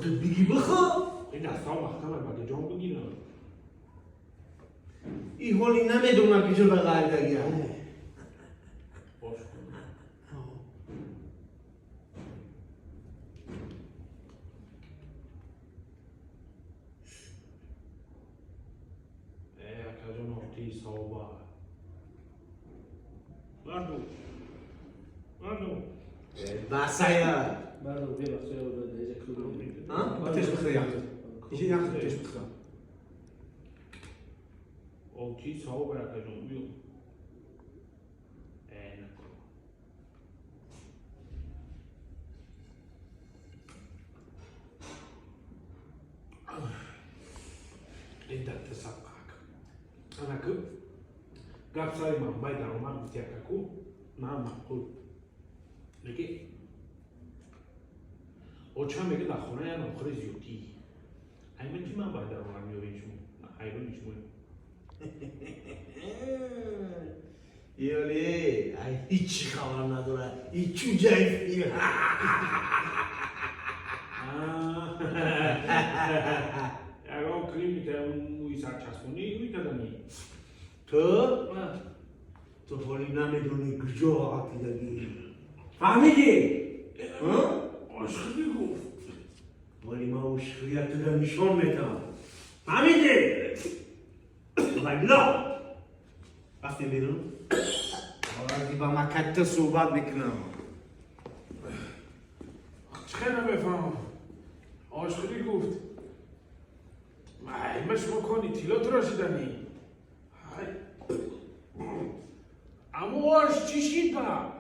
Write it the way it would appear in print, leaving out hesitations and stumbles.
Худат биги бихӯр. Ин дастҳо маҳкам аст, ба ҷон бигирам. И ҳоли намедонам ки ҷо ба ғалтагиам. Бош кун. Э, акаҷон, охти савоба. Барду. Барду. Басая. Бардо, А? Отеш бихӯр яхт. Иши яхт отеш бихӯр. Олти савоба, акаҷон, биё. Э, накун. Ин датта сабқак. Анаку гап сари манбаи даромад гуфти, акаку, ман маъқул. Лекин оча мега, дар хона як нохири зиёдӣ. Ай ман чӣ манбаи даромад меёред шумо? Ман ҳайрони шумоем. Ёле, ай ҳичи хабар надора. И чуҷаи фил. Ягон клипи мӯи сарчаспонӣ ӯй кардани. Ту? Ту ҳоли намедонӣ куҷо ғалтидагӣ. Фаҳмидӣ? Ошхӯрӣ гуфт. Ҳоли ман ошхӯриятро нишон метавам. Фаҳмидӣ? Валло. Рафтем берун? Ҳоло ба ман катта суҳбат мекунам. Чӣ хел намефаҳмам. Ошхӯрӣ гуфт. Ай, ма шумо кони тилло турошиданӣ. Ай. Аммо ош чӣ шид ба?